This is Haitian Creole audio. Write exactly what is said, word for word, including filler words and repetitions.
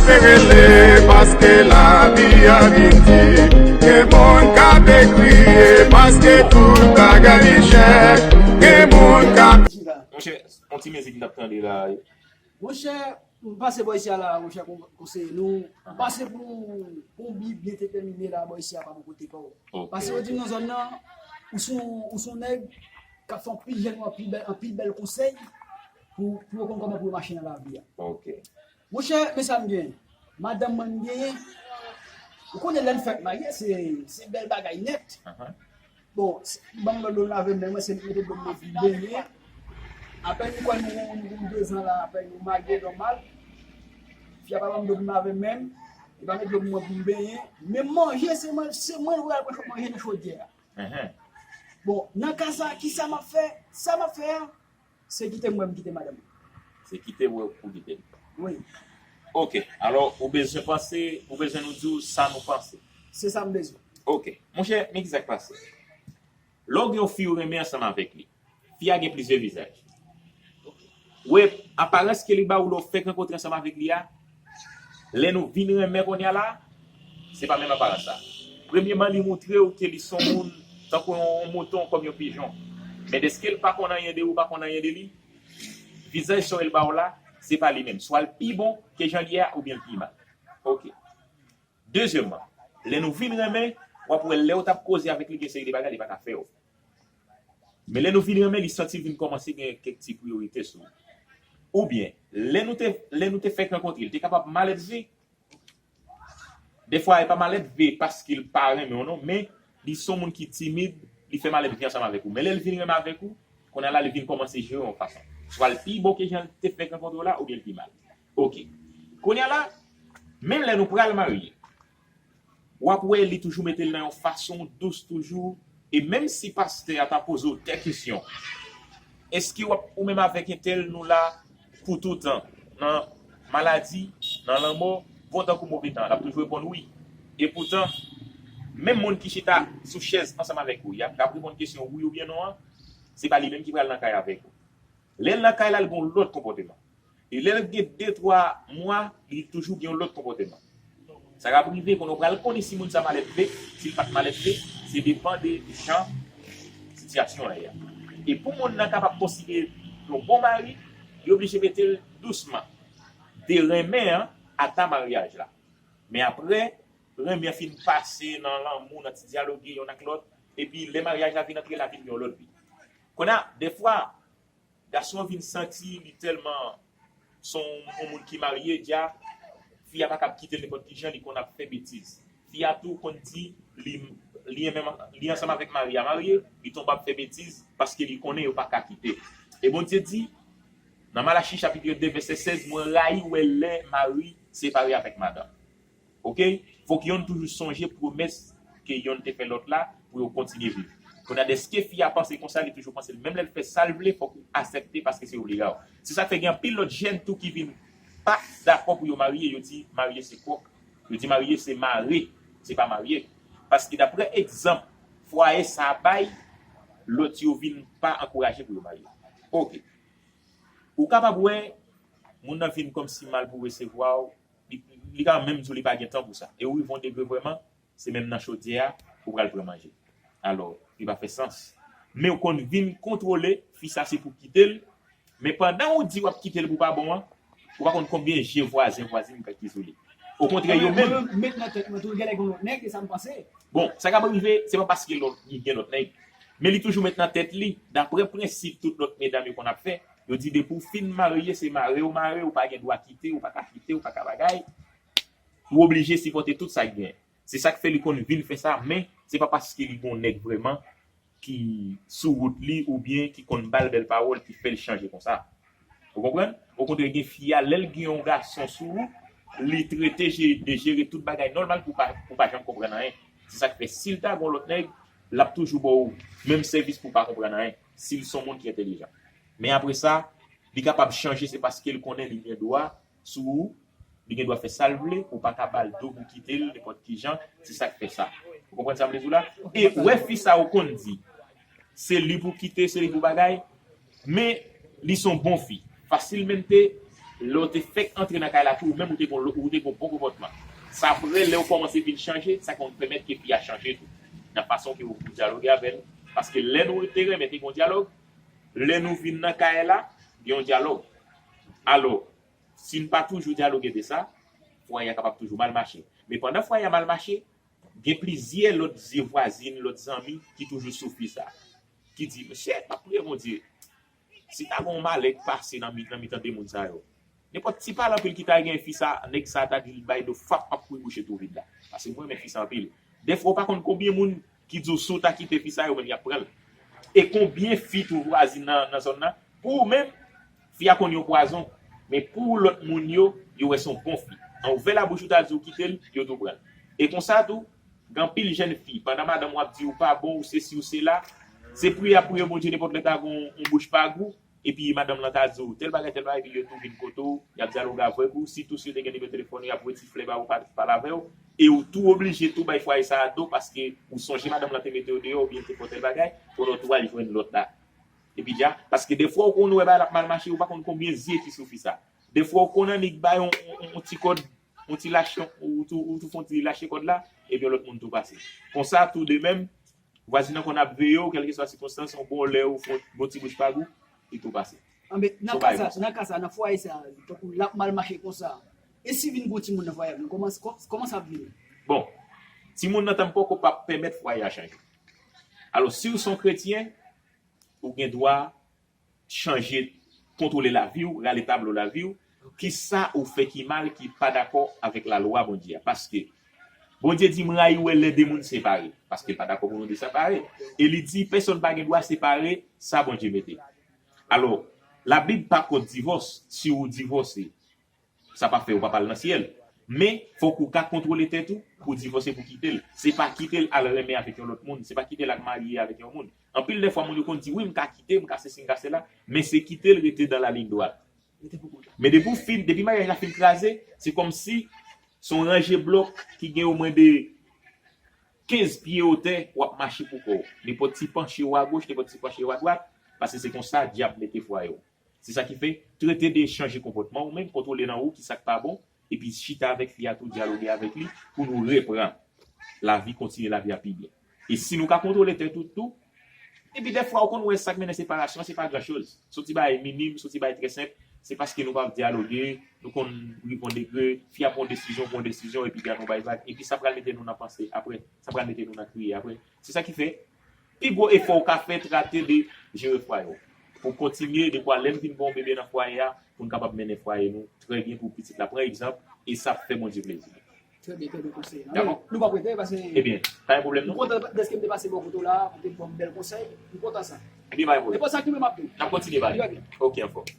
Rele paske lavi a vin di. Gen moun k ap kriye paske tout bagay chè. Gen moun k ap... Monchè, yon ti mizik m t ap tande la. Monchè, m pase bò isi a la, monchè, kon- konseye nou. M pase pou, pou yon bi byen detèmine la, bò isi a pa bò kote pa w. Ok. Paske yo di m nan zòn nan, ou se yon, ou se yon nèg k ap fè anpil jèn, anpil bèl, anpil bèl konsèy pou, pou yo konn kòman pou yo mache nan lavi a. Ok. Monchè, men sa m genyen. Madanm mwen m genyen. Ou konnen lè n fèk marye, se, se bèl bagay nèt. Ahan. Bon, s- ban m lòt dlo m lave men mwen, se li k mete dlo m nan pou m benyen. Apèn nou kwè nou gon nou gon dezan la, apèn nou marye nòmal. Fi a pa ban m dlo pou m lave men m, li pa met dlo pou mwen pou m benyen. Men manje, se mwen, se mwen ki pral pran manje nan chodyè a. Ahan. Bon, nan ka sa, kisa m ap fè? Sa m ap fè a, se kite m wè m kite madanm. Se kite w wè pou kite l. Wi. Ok, alò, ou bezwen panse, ou bezwen nou di w sa nou panse. Se sa m bezwen. Ok. Monchè, men kisa k pase. Lè w gen yon fi ou renmen ansanm avèk li, fi a gen plizyè vizaj. Ou wè, aparans ke li ba ou lè w fèk rankontre ansanm avèk li a, lè nou vin renmen kounye a la, se pa menm aparans sa. Premyeman, li montre w ke li se yon moun tankou yon, yon mouton, kòm yon pijon. Men dèske l pa konn anyen de ou, pa konn anyen de li, vizaj sa w wè l ba w la, se pa li menm. Swa l pi bon ke jan l ye a, oubyen l pi mal. Ok. Dezyèmman, lè nou vin renmen, w ap wè lè w t ap koze avèk li, gen seri de bagay li pa ka fè w. Men lè nou vin renmen, li santi l vin kòmanse gen kèk ti priyorite sou ou. Oubyen, lè nou te, lè nou te fèk rankontre, li te kapab malelve. Dèfwa, e pa malelve paske l pa renmen w non, men li se yon moun ki timid, li fè malelve ansanm avèk ou. Men lè l vin renmen avèk ou, kounye a la, li vin kòmanse jere yon fason. Swa l pi bon ke jan l te fèk rankontre w la, oubyen l pi mal. Ok. Kounye a la, menm lè nou pral marye, w ap wè li toujou mete l nan yon fason dous toujou. E menm si pastè a ta poze w tè kesyon, èske w ap, ou menm avèk entèl nou la pou toutan, nan maladi, nan lanmò, bon tan kou move tan, l ap toujou reponn wi. E poutan, menm moun ki chita sou chèz ansanm avèk ou, y ap, k ap reponn kesyon wi oubyen non an, se pa li menm ki pral nan kay avèk ou. Lè l nan kay la, l gen yon lòt konpòteman. E lè l gen de, twa mwa, li toujou gen yon lòt konpòteman. Sa ka rive, kounye a w pral konnen si moun sa malelve, si l pa t malelve, se depann de jan sitiyasyon an ye a. E pou moun nan kapab konsidere yon bon mari, li oblije mete l dousman. De renmen an ata maryaj la. Men apre, renmen an fin pase nan lanmou, nan ti dyaloge yonn ak lòt, epi lè maryaj la vin antre, l ap vin yon lòt vi. Kounye a, dèfwa, gason an vin santi li tèlman se yon, yon moun ki marye dja, fi a pa kab kite l nenpòt ki jan, li konn ap fè betiz. Fi a tou konn di li, li menm, li ansanm avèk mari a marye, li tonbe ap fè betiz paske li konnen yo pa ka kite. E Bondye di, nan Malachi chapit de vèsè sèz, mwen rayi wè lè mari separe avèk madanm. Ok? Fòk yonn toujou sonje pwomès ke yonn te fè lòt la pou yo kontinye viv. Kounye a, dèske fi a panse konsa, li toujou panse l. Menm lè l fè sa l vle, fòk ou aksepte paske se obliga w. Se sa k fè gen anpil lòt jèn tou ki vin pa dakò pou yo marye, yo di marye se kwòk. Yo di marye se mare, se pa marye. Paske daprè egzanp fwaye sa bay, lòt yo vin pa ankouraje pou yo marye. Ok. Ou kapab wè, moun nan vin kòmsi mal pou resevwa w, li, li ka menm di w li pa gen tan pou sa. E ou rive yon degre vrèman, se menm nan chodyè a ou pral pran manje. Alò, li pa fè sans. Men ou konn vin kontwole, fi sa se pou kite l, men pandan ou di w ap kite l pou pa bon an, ou pa konn konbyen je vwazen, vwazin ki sou li. Okontrè, yo menm. Mwen, mwen met nan tèt mwen tou, genlè gen lòt nèg, e sa m panse. Bon, sa ka rive, se pa paske lòt, li gen lòt nèg. Men li toujou met nan tèt li, daprè prensip tout lòt medam yo konn ap fè, yo di depi w fin marye, se mare w mare, ou pa gen dwa kite, ou pa ka kite, ou pa ka bagay. Ou oblije sipòte tout sa k gen. Se sa k fè li konn vin fè sa, men se pa paske li gen yon nèg vrèman ki sou wout li oubyen ki konn ba l bèl pawòl ki fè l chanje konsa. Ou konprann? Okontrè, gen fi a, lè l gen yon gason sou ou, li trete je- de jere tout bagay nòmal pou pa, pou pa janm konprann anyen. Se sa k fè, si l ta gen yon lòt nèg, l ap toujou ba w menm sèvis pou pa konprann anyen, si l se yon moun ki entèlijan. Men apre sa, li kapab chanje, se paske l konnen li gen dwa sou ou, li gen dwa fè sa l vle, ou pa ka ba l do pou kite l nenpòt ki jan, se sa k fè sa. Ou konprann sa m vle di w la? E ou wè fi sa ou konn di, se li pou kite, se li pou bagay, men li se yon bon fi. Fasilmente, Lè w te fèk antre nan kay la tou, ou menm ou te gon, ou te gon bon konpòtman. Sa vre, lè w kòmanse vin chanje, sa konn pèmèt ke fi a chanje tou. Nan fason ke ou, ou dyaloge avè l. Paske lè nou te renmen, te gon dyalòg, lè nou vin nan kay la, gen yon dyalòg. Alò, si n pa toujou dyaloge de sa, fwaye a kapab toujou mal mache. Men pandan fwaye a mal mache, gen plizyè lòt zye vwazin, lòt zanmi ki toujou sou fi sa. Ki di, "Mesye, m ap priye Bondye. Si ta gen yon malè k pase nan mi-, nan mitan de moun sa yo, nenpòt ti pale anpil ki ta gen fi sa, nèg sa ta di l bay do fap, ap kouri bouche tou vid la." Paske m renmen fi sa anpil. Dèfwa, ou pa konn konbyen moun ki di w si w ta kite fi sa, yo menm y ap pran l. E konbyen fi tou vwazin nan, nan zòn nan, pou ou menm, fi a konn yon pwazon, men pou lòt moun yo, yo wè se yon bon fi. An ouvè labouch ou ta di w kite l, yo tou pran l. E konsa tou, gen anpil jèn fi, pandan madanm w ap di w pa bon, ou sesi, ou sela, se priye y ap priye Bondye, nenpòt lè ta gen yon, yon bouch pa gou, epi madanm lan ta di w tèl bagay, tèl bagay, epi yo tou vin kote w, y ap dyaloge avèk ou, sitou si yo te gen nimewo telefòn ou, y ap voye ti flè ba ou, pa, pale avè w, e ou tou oblije tou bay fwaye sa a do, paske ou sonje madanm lan te mete w deyò, oubyen te fè w tèl bagay, konnen w tou al jwenn lòt la. Epi dja, paske defwa ou konn wè bagay la ap mal mache, ou pa konn konbyen zye ki sou fi sa. Defwa ou konn annik bay yon, yon, yon ti kòd, yon ti lache, ou tou, ou tou fè yon ti lache kòd la, epi yon lòt moun tou pase. Konsa, tou de menm, vwazin nan konn ap veye w, kèlkeswa sikonstans, yon bon lè ou fè yon bon ti bouch pa gou, li tou pase. Anben, nan ka sa, nan ka sa, nan fwaye sa, tankou l ap mal mache konsa, e si vin gon timoun nan fwaye a, kòman, kò-, kòman sa ap vini? Bon, timoun nan tanpòko p ap pèmèt fwaye a chanje. Alò, si w se yon kretyen, ou gen dwa chanje, kontwole lavi w, rale tablo lavi w, kisa ou fè ki mal, ki pa dakò avèk lalwa Bondye a. Paske Bondye di, "M rayi wè lè de moun separe," paske l pa dakò pou nou de separe. E li di, "Pèsonn pa gen dwa separe sa Bondye mete." Alò, Labib pa kont divòs. Si ou divòse, sa pa fè ou pa pral nan syèl. Men, fòk ou ka kontwole tèt ou pou divòse, pou kite l. Se pa kite l al renmen avèk yon lòt moun. Se pa kite l al marye avèk yon moun. Anpil de fwa, moun yo konn di, "Wi, m ka kite, m ka sesi, m ka sela," men se kite l rete dan la liy dwat. Men depi w fin, depi maryaj la fin kraze, se kòmsi se yon ranje blòk ki gen omwen de kenz pye wotè, w ap mache pou kò w. Nenpòt ti panche w agoch, nenpòt ti panche w adwat, paske se konsa dyab mete fwaye w. Se sa ki fè, trete de chanje konpòtman ou menm, kontwole nan ou kisa k pa bon, epi chita avèk fi a tou, dyaloge avèk li, pou nou repran lavi, kontinye lavi a pi byen. E si nou ka kontwole tèt ou tou, epi dèfwa ou konn wè sa k mennen separasyon, se pa gran choz. Se yon ti bagay minim, se yon ti bagay trè senp, se paske nou pa dyaloge, nou konn ri pran degre, fi a pran desizyon, pran desizyon, epi gade nou bay vag, epi sa pral mete nou nan panse apre, sa pral mete nou nan kriye apre. Se sa ki fè, pi gwo efò w ka fè, trate de jere fwaye w. Pou kontinye, dekwa lè n vin gen yon bebe nan fwaye a, pou n kapab mennen fwaye nou trè byen pou pitit la pran egzanp, e sa ap fè Bondye plezi. Trè byen, trè byen konseye. Dakò. Nou p ap rete, paske Ebyen, pa gen pwoblèm m non. Kontan dèske m te pase bò kote w la, ou te ban m bèl konsèy, m kontan sa. Ebyen, pa gen pwoblèm. Nenpòt sa k rive m ap di w. N ap kontinye pale. Trè byen. Ok, anfòm.